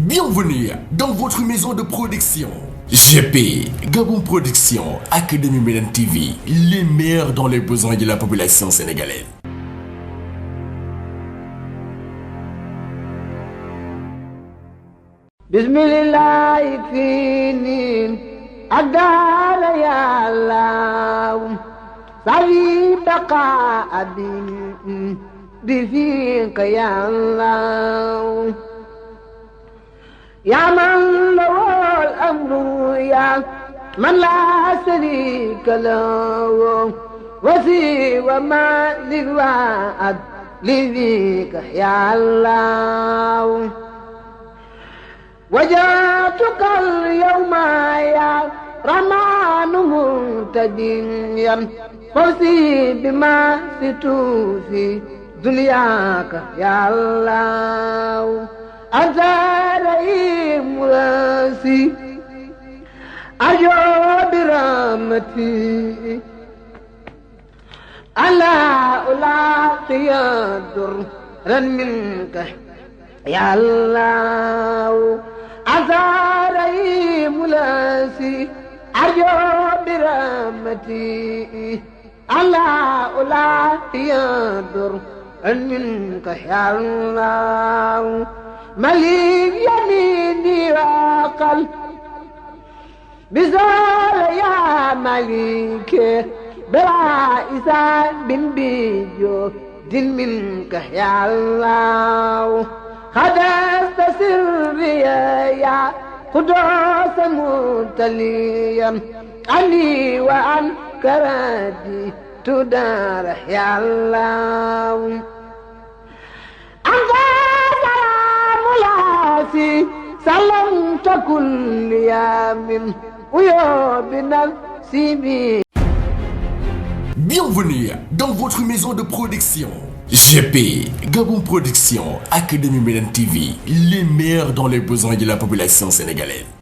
Bienvenue dans votre maison de production. GP, Gabon Production, Académie Médine TV, les meilleurs dans les besoins de la population sénégalaise. Bismillah fini adala ya Allah sawi baqa abin bifika ya Allah ya man lawal amru ya man la sharika lahu wasi wa ma liwa'ad livika ya Allah وجاتك اليوم يا رمان منتجيا فوزي بما ستوفي دنياك يا الله أنت رئيم راسي أرجو برحمتي ألا ألاقي درا منك يا الله أزاري ملاسي أرجو برحمتي الله لا يضر منك يا الله مليك يميني وقل بزول يا مليك بلا إسان بن بيجو دل منك يا الله خدست سري يا قدوس متليا عني وعن كرادي تدار يا الله أنت سلام لاسي سلمت كل يوم ويوم نفسي بي. Bienvenue dans votre maison de production. GP, Gabon Production, Académie Médine TV, les meilleurs dans les besoins de la population sénégalaise.